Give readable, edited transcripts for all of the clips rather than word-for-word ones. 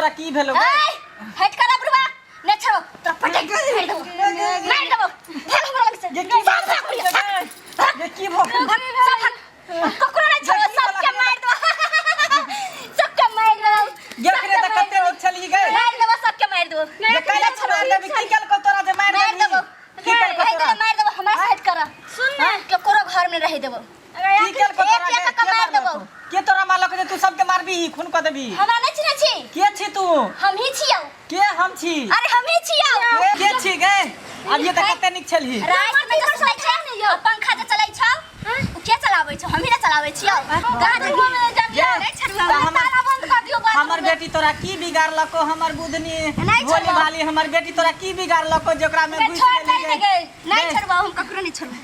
तोरा की भेलो ए हट कर बुढ़वा ने छोड़ो तोरा पटक मार देबो मार देबो भाग हमरा लग से ये की भाग भाग बुढ़िया भाग ये की भऽ गेल? भाग सब भाग ककरो नहीं छोड़ो सबके मार देबो सबके मार देबो ये अखने तऽ कते नीक छलही गै मार देबो सबके मार देबो ये कैला मार देबी की केलको तोरा जे मार मार देबी देबो की केलको रह तोरा देबो मार देबो हमरा से हट कर सुन ना ककरो घर में रह देबो की केलको एक तोरा एक गे? के के मार देबो मारलको? के तोरा मारलको जे तू सबके मारबी खून कऽ देबी हमरा नहीं चिन्है छी के छी तू हम ही छियौ के हम छी अरे हम ही छियौ के छी गे अब ये तऽ कते नीक छलही रात में जो सुतै छै आ पंखा जे चलै छौ उ के चलाबै छौ हमही ने चलाबै छियौ कहाँ जे रूम में जब ये, नहीं छड़ुआ तऽ हमर ताला बंद कर दियो बाथरूम हमर में। बेटी तोरा की बिगाड़लको हमर बुधनी नहीं भोली छोड़बो। भाली हमर बेटी तोरा की बिगाड़लको जेकरा में बे, घुस छोड़ गेली दे गे गे। नहीं गे, छोड़बौ हम ककरो नहीं छोड़बौ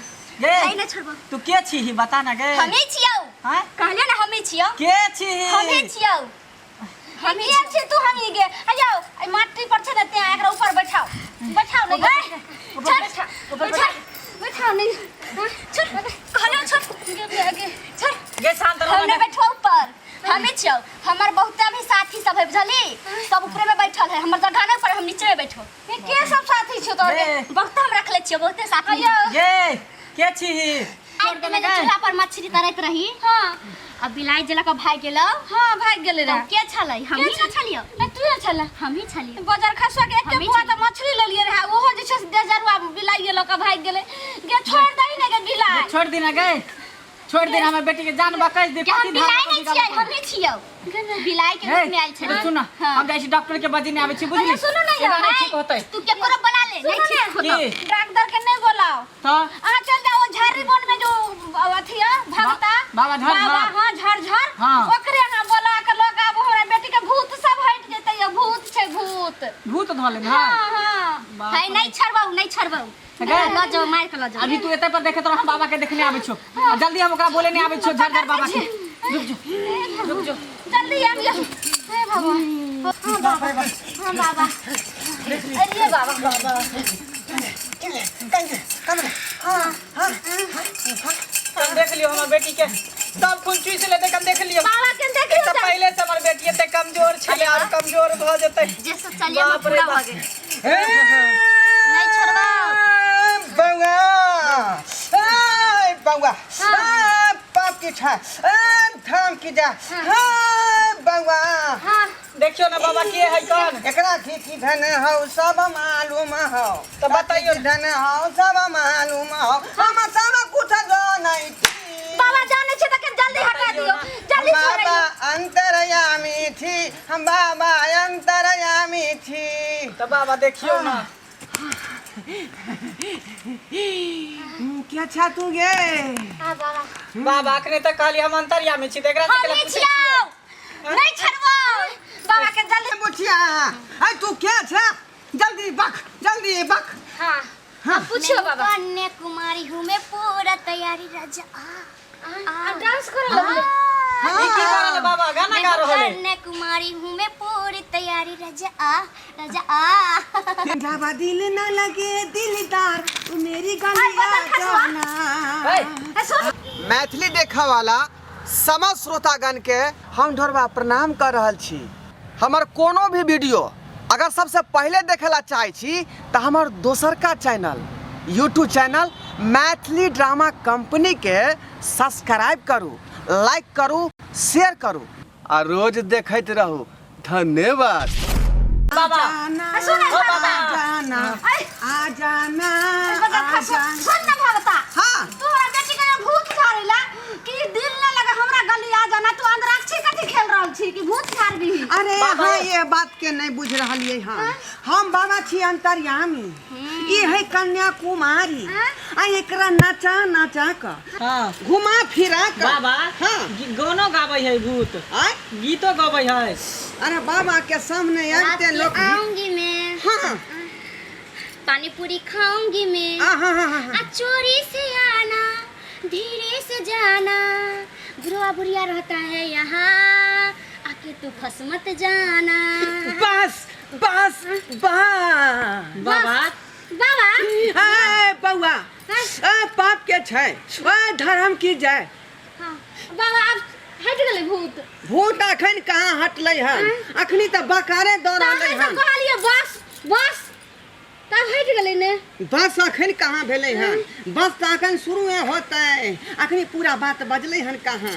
गे नहीं नहीं छोड़बौ तू के छी बता ना गे हमही छियौ हैं कहलियै ने हमही छियौ के छी हमही छियौ हम के छी तू हम ही गे आ जाओ ए माटी पर छै ने ते एकरा ऊपर बैठाओ बैठाओ नहीं गे छोड़ ऊपर बैठा बैठाओ नहीं छोड़ कहलियौ छोड़ गे बे गे छोड़ गे शांत रह हम नहीं बैठो ऊपर हमें छियौ हमर बहुत अभी साथी सब है बुझली सब ऊपरे में बैठल है हमर जगह नहीं पर हम नीचे में बैठो ये के सब साथी छौ तोर गे। बहुत हम रखले छियौ बहुते साथी आयो गे के छी आइ में जे चूल्हा पर मछली तरैत रही हां आ बिलाई जे लऽ कऽ भागि गेलौ हां भाग गेलै तऽ रे के छलै हमही ने छलियौ नहीं तू ने छला हमही छलियौ बाजार खसुआ के एते हमही पुआ छलियै। तऽ मछली लेलियै रहे ओहो जे छै से देजरुआ बिलाई लऽ कऽ भागि गेलै गे छोड़ दही ने गे बिलाई छोड़ देना गे छोड़ देना हमर बेटी के जान बकैस दे के हम कथी बिलाई धागा नहि छियै हमही छियौ बिलाई के रूप में आयल छलै सुन हाँ। हम जाइ छी डॉक्टर के बजेने आबै छी बुझली अच्छा, सुनू ने यौ, एना नहि ठीक होतै तू केकरो बोला ले नहीं ठीक होतौ की डॉक्टर के नहीं बोलाओ तऽ अहाँ चल जाओ झाड़ी वन में जो अथी है भगता बाबा झर बाबा झर। हाँ झर झर हाँ। ओकरे अहाँ बोला के लोग आबो हमरा बेटी के भूत सब हट जेतै ये भूत छै भूत भूत धऽ लेने हाँ है हाँ बाप है नहीं छोड़बौ नहीं छोड़बौ गए? लऽ जाओ मारि के लऽ जाओ अभी तू एते पर देखैत रह हम बाबा के देखने आबै छौ आ जल्दी हम ओकरा बोले नहीं आबै छौ झर झर बाबा के रुक जो रुक जो जल्दी आबियो हे भगवान हाँ बाबा हाँ बाबा अरे बाबा हम देख लियो हमर बेटी के सब खून चूस लेतै कम देख लियो बाबा के देख एक लियो तऽ पहिले से हमर बेटी एते कमजोर छलै और कमजोर भऽ जेतै जे सोचलियै हमर बाप रे पूरा बाप। भऽ गेल नहीं छोड़बौ बौआ ए बौआ ए बाप की छा ए धाम की जा ए बौआ हाँ देखियो ना बाबा के है कौन एकरा की की धन हौ सब मालूम हौ तऽ बताइयो की धन हौ सब मालूम हौ हम सब कुछ जानै छी बाबा जाने छै तऽ जल्दी हटा दियो जल्दी बाबा छोड़ियो अंतरयामी छी हम बाबा अंतरयामी छी तऽ बाबा देखियो ना क्या छा तू गे हाँ बाबा बाबा अखने तऽ कहली हम अंतर्यामी छी तऽ एकरा से हम केला नहीं पूछै छियौ नहीं छोड़बौ बाबा के जल्दी बुचिया अरे तू क्या छा जल्दी बक जल्दी बक हाँ हाँ पूछियो बाबा कन्या कुमारी हूँ मैं पूरा तैयारी राजा आ आ डांस करे लगले ई की कर रहल बाबा गाना गा रहल है कन्या कुमारी हूँ मैं पूरी तैयारी राजा आ राजा आ जावा दिल ना लगे दिलदार तू मेरी गली आ जाना ए, मैथिली देखऽ वाला समस्त श्रोतागण के हम ढोरबा प्रणाम कर रहल छी हमर कोनो भी वीडियो अगर सबसे पहिले देखै ला चाहै छी तऽ हमर दोसरका channel YouTube channel Maithili drama company के सब्सक्राइब करू लाइक करू शेयर करू आ रोज देखैत रहू धन्यवाद बाबा सुन ओ बाबा जाना आ जाना आ जाना सुन ना भगता हाँ तू हमरा बेटी के भूत झाड़ेला कि दिल ना लगे हमरा गली आ जाना तू अंतराक्षी कथी खेल रहल छी कि भूत झाड़बी अरे हाँ ये बात के नहीं बुझ रहलियै हम हम बाबा छी अंतर्यामी ई है कन्या कुमारी आ एकरा नचा नचा क हाँ घुमा फिरा क बाबा हाँ गानो गाबै है भूत आय गीतो गबै है अरे बाबा के सामने रात आते के लोग आऊंगी मैं हाँ पानी पूरी खाऊंगी मैं हाँ हाँ हाँ हाँ आ चोरी से आना धीरे से जाना बुढ़वा बुढ़िया रहता है यहाँ आके तू फंस मत जाना बस बस बस बाबा बाबा ए बौआ ए पाप के छै ए धर्म की जय हाँ बाबा अब हट गेलै भूत। भूत अखन कहाँ हटलै हन? अखनी तऽ बकारे दऽ रहलै तहन तऽ हन। कहलियै बस बस, तब हटि गेलै ने। बस अखन कहाँ भेलै हन? बस तऽ अखन शुरुए होतै। अखनी पूरा बात बजलै हन कहाँ?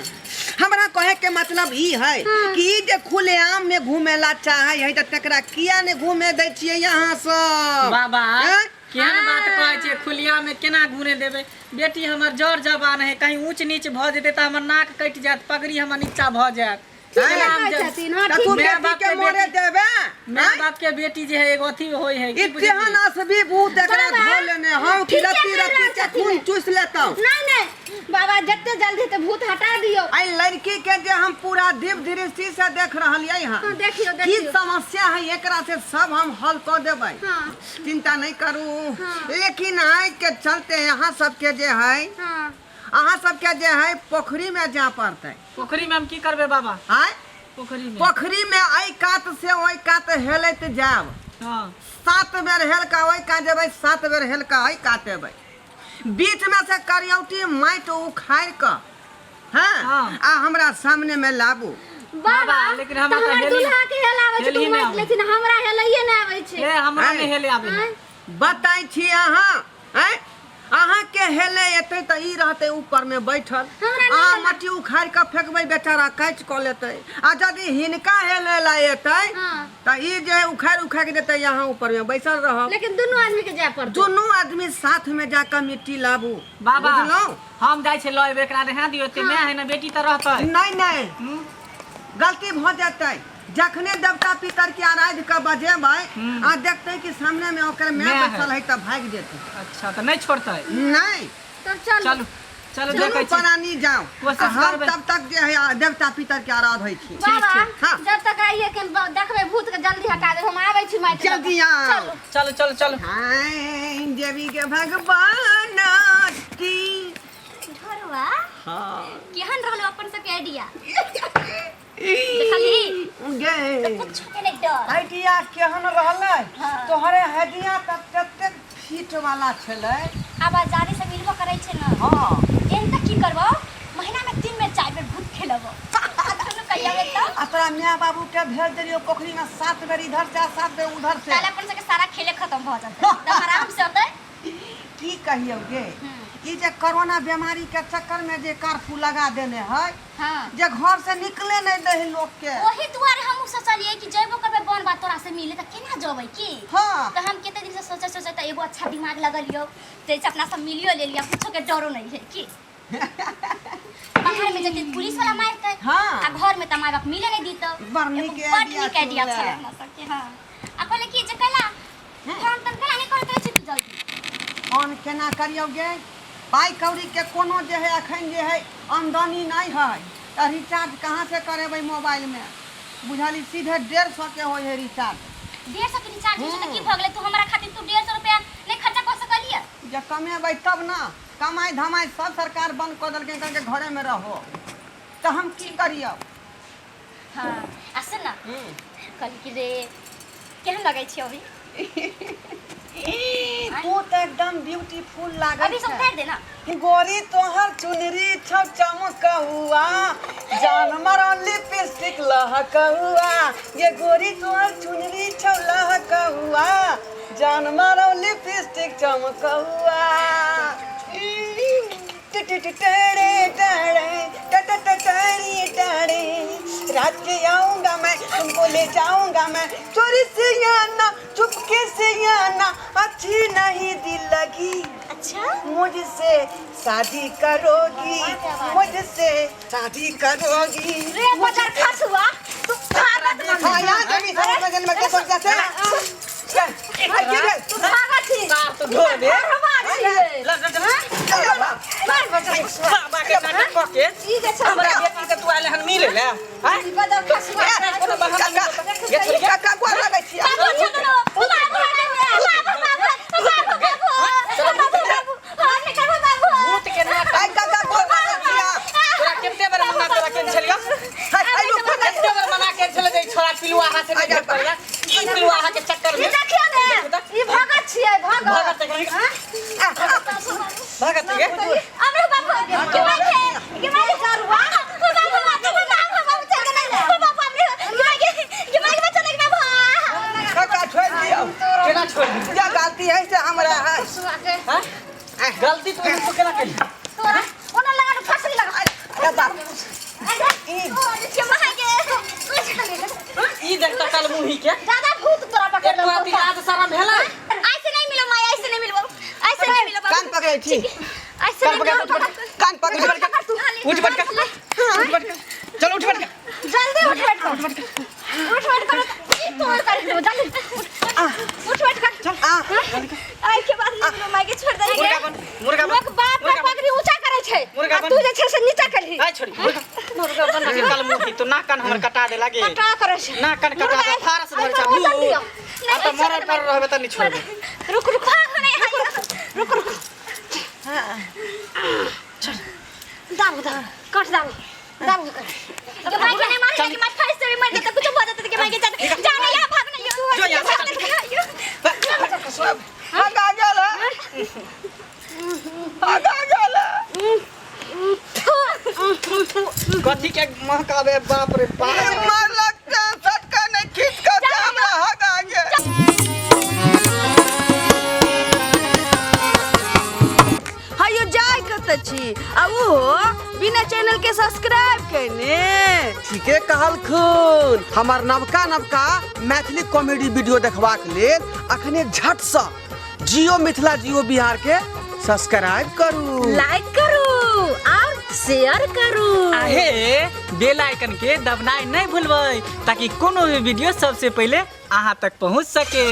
हमरा कहे के मतलब ई है कि ई जे खुलेआम में घूमे ला चाहे है, तऽ तकरा किया ने घूमे दै छियै यहाँ सब? बाबा, हैं? केहन बात कहै छियै? खुलिया में केना घूमे देबै? बेटी हमर जर जवान है, कहीं ऊंच नीच भऽ जेतै तऽ हमर नाक कटि जायत, पगड़ी हमर नीचा भऽ जायत। ठीक हैं? कहै छथिन, हँ। तऽ ठीक। तू माय बेटी बाप के के मोरे बेटी- देबे? माय बाप के बेटी जे है, एगो अथी होइ है की बुझलियै? इतिहान असबी भूत एकरा बाबा, धो लेने हम कि ठीके रत्ती कहि रहल रत्ती के छथिन। खून चूस लेतौ। नहीं नहीं बाबा, जते जल्दी ते भूत हटा दियो। आई लड़की के जे हम पूरा दिव्य दृष्टि से देख रहलियै हन, हाँ, देखियो, की देखियो। समस्या है एकरा से सब हम हल कऽ देबै। चिंता नहीं करू। हाँ। लेकिन आइ के चलते यहाँ सबके जे है, अहाँ सबके जे है पोखरी में जाय पड़तै। पोखरी में हम की करबै बाबा? आय? पोखरी में? पोखरी में एहि कात से ओहि कात हेलैत जायब। 7 बेर हेल कऽ ओहि कात जेबै, 7 बेर हेल कऽ एहि कात एबै। बीच में से करियौटी माटि उखाड़ि कऽ, हाँ, आ हमरा सामने में लाबू। बाबा, बाबा, लेकिन हमरा तऽ तऽ हमर दूल्हा के हेलाबै छै हेलही तऽ नहि माटि, आबै। लेकिन हमरा हेलैये नहि आबै छै। ए, हमरा आँय? नहि हेले आबै है। आँय? बताइ छी अहाँ, आँय, अहाँके हेले एतै तऽ ई रहतै ऊपर में बैठल। हमरा नहि अहाँ हेलऽ। मट्टी उखाड़ि कऽ फेकबै, बेचारा काटि कऽ लेतै। आ यदि हिनका हेले ला एतै तऽ ई जे उखाड़ि उखाड़ि के देतै, अहाँ ऊपर में बैसल रहब। लेकिन दुनू आदमी के जाय पड़तै। दुनू आदमी साथ में जाकऽ मिट्टी लाबू। बाबा, बुझलहुँ? हम जाइ छै लऽ एबै, एकरा रहए दियौ। एते माय है ने, बेटी तऽ रहतै। नहीं नहीं, गलती भऽ जेतै। जखने देवता पितर के आराध कऽ बजेबै आ देखतै कि सामने में ओकर माय माय है। बैसल है, तऽ भागि जेतै। अच्छा, तऽ नहि छोड़तै? नहीं। तब चलू। चलू चलू, दुनू देखै छी। प्राणी जाओ। कोशिश आ हम करबै। तब तक जे है देवता पितर के आराधै छी। बाबा, हाँ। जब तक आइए के देखबै भूत के जल्दी हटा दे, हम आबै छी माटि लऽ कऽ। जल्दी आओ। चलू। चलू चलू चलू। हाय देवी के भगवान ती। ढोरवा। हाँ। केहन रहलो अपन सबके आइडिया? देखली? गे, कुछ के नहीं डर। आइडिया केहन रहलै? हाँ। तोहरे आइडिया तऽ ततेक फिट वाला छलै। आब आजादी से मिलबो करै छै ने। हाँ। एहन तऽ की करबो, महीना में 3 बेर 4 बेर भूत खेलबो। दुनू कहिया तऽ आ तोरा माय बाबू के भेज देलियो पोखरी में 7 बेर इधर से आ 7 बेर उधर से। ताले अपन सबके सारा खेले खत्म भऽ जेतै, तऽ आराम से होतै। की कहियौ गे, ई जे कोरोना बीमारी के चक्कर में जे कर्फ्यू लगा देने है, जे घर से निकले नहीं दे है लोग के। ओही दुआरे हमहूँ सोचलियै कि जेबो करबै बन बात तोरा से मिले तऽ केना जेबै की? हाँ। तऽ हम कते दिन से सोचे सोचे तऽ एगो अच्छा दिमाग लगलियो, जैसे अपना सब मिलियो लेलियै, कुछो के डरो नहीं है की। बाहर में जते पुलिस वाला मारतै, आ घर में तऽ माय बाप मिले नहीं दीतौ। बड़ नीक एगो बड़ आइडिया नीक आइडिया छलै। छलै अपना सबके। हाँ, आ कहले कि जे कैला फोन तन कैला नहीं करैत रहै छी तू जल्दी? फोन केना करियौ गे? पाइ कौड़ी के कोनो जे है अखन जे है आमदनी नहीं है, तऽ रिचार्ज कहाँ से करेबै मोबाइल में? बुझली, सीधे 150 के होइ है रिचार्ज। 150 के रिचार्ज होइ छै तऽ की भऽ गेलै? तू हमरा खातिर तू 150 रुपया नहीं खर्चा कऽ सकलियै? जे कमेबै तब ने। कमाइ धमाइ सब सरकार बंद कऽ देलकै, कहलकै घरे में रहो, तऽ हम की करियौ? हाँ, आ सुन ना, कहली कि रे केहन लगै छै अभी? तू तऽ एकदम ब्यूटीफुल लागै अभी सब छै। उतारि दे ना। गोरी तोहर चुनरी छौ चमकहुआ, जान मारो लिपस्टिक लहकहुआ। ये गोरी तोहर चुनरी छौ लहकहुआ, जान मारो लिपस्टिक चमकहुआ। टेड़े टेड़े टेड़े टेड़े, रात के आऊंगा मैं, तुमको ले जाऊंगा मैं। चोरी से आना, चुपके से आना, अच्छी नहीं दिल लगी। अच्छा। मुझसे शादी करोगी? मुझसे शादी करोगी? रे बजार खसुआ, तू भागत मत। हाँ, यहाँ जमी समझ में जन्म के सोचा से आई के रे। तू भागत छी। साफ तो धो दे। भरवा छी। अरे बाप। मार बजार खसुआ। बाबा के नाटक कऽ के ई जे छै हमरा बेटी के तू आयल हन मिले ले? आँय? ई बजार खसुआ। कोनो बहाना काका, नहीं। ये छोड़िए। काका गोर लगै छी। बाबू छोड़ो, बाबू बाबू बाबू बाबू बाबू बाबू बाबू, हम नहीं करबो बाबू। भूत के नाटक। आई काका गोर लगै छी। तोरा कते बेर मना तोरा के छलियो? हाय, आई लोग कते बेर मना के छले जे ई छोड़ा पिलुआ हाथ से नहीं भेट पड़ला, ई पिलुआ के चक्कर ई में। देखियो ने, ई भगत छियै, भगत। भगत के, भगत के। अमरो बाबू के मार के, के मार बाबू बाबू बाबू। तू केना केली? तोरा ओना लगा के फांसी लगा। ए बाप। ई देख त कल मुही के ज्यादा भूत तोरा पकड़ एक बात लाज शरम भेलै। ऐसे नहीं मिलो माई, ऐसे नहीं मिलो, ऐसे नहीं मिलो। कान पकड़ै छी। ऐसे कान नहीं पकड़, मिलो। उठ बैठ, कान पकड़, उठ बैठ, उठ बैठ, उठ बैठ, चल उठ बैठ। जल्दी उठ बैठ कर, उठ बैठ कर, ई तोड़ कर दो जल्दी। उठ बैठ कर। चल आ। आई के बाद नहीं मिलो माई के, छोड़ दे। मुर्गा बन, मुर्गा बन। लोक बाप के मुर्गा बन। पगड़ी ऊंचा करे छै मुर्गा आ बन। तू जे छै से नीचा करही। आइ छोड़ी, मुर्गा मुर्गा बन के कल मुही तू नाक कान हमर कटा दे लागे। कटा करे छै। नाक कान कटा दे, फारस धर एहिपर वजन चाबू। दियौ। आ त मरल पर रहबे त नहीं छोड़बे। रुक रुक रुक रुक, दाबू दाबू कट, दाबू दाबू कर। के माई के नहीं मारे कि माई फाइस से भी मर जाता, कुछ हो जाता के माई के जाने जाने यहाँ भाग नहीं। जो यहाँ से चल। हगा गेल, हगा गेल। कथी के महकाबे, बाप रे बाप। मारलक त सटका नहीं खींच कर हमरा हगा गेल। हयो जाय कत छी आ ओहो बिना चैनल के सब्सक्राइब केने? ठीके कहलखुन। हमर नवका नवका मैथिली कॉमेडी वीडियो देखबाक लेल अखने झटसँ जियो मिथिला जियो बिहार के सब्सक्राइब करू, लाइक करू और शेयर करू। आहे बेल आइकन के दबनाइ नहीं भूलबै ताकि कोनो भी वीडियो सबसे पहले अहाँ तक पहुँच सके।